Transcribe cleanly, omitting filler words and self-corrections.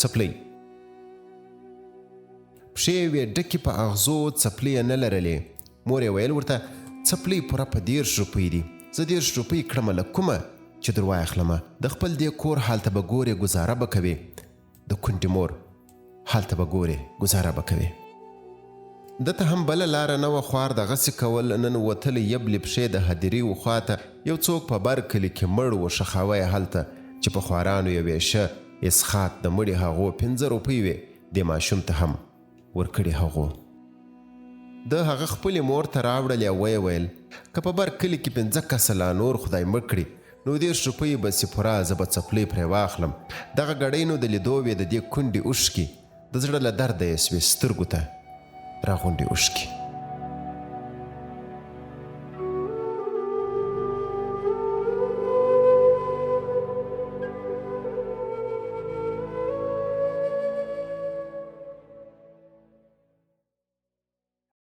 څپلۍ. پښې یې وې ډکې په اغزو، څپلۍ یې نه لرلې. مور یې ویل ورته، څپلۍ پوره په 30 روپۍ دي، زه 30 روپۍ کړمه له کومه چې در وایخلمه، د خپل دې کور حال ته به ګورې ګوزاره به کوې، د کونډې مور حال ته به ګورې ګوزاره به کوې. ده ته هم بله لاره نه وه خوار دغسې کول، نن وتلی یبلې پښې د هدیرې و خواته، یو څوک په بر کلي کې مړ و ښخاوه یې هلته، چې په خوارانو یې وېشه اسخات د مړي هغو پنځه روپۍ وې دې ماشوم ته هم ورکړي هغو. ده هغه خپلې مور ته راوړلې او ویې ویل، که په بر کلي کې پنځه کسه لا نور خدای مړ کړي، نو 30 روپۍ به سي پوره، زه به څپلۍ پرې واخلم. دغه ګړۍ نو د لیدو وې د دې کونډې اوښکې، د زړه له درده یې سوې سترګو ته راغونډې اوښکې.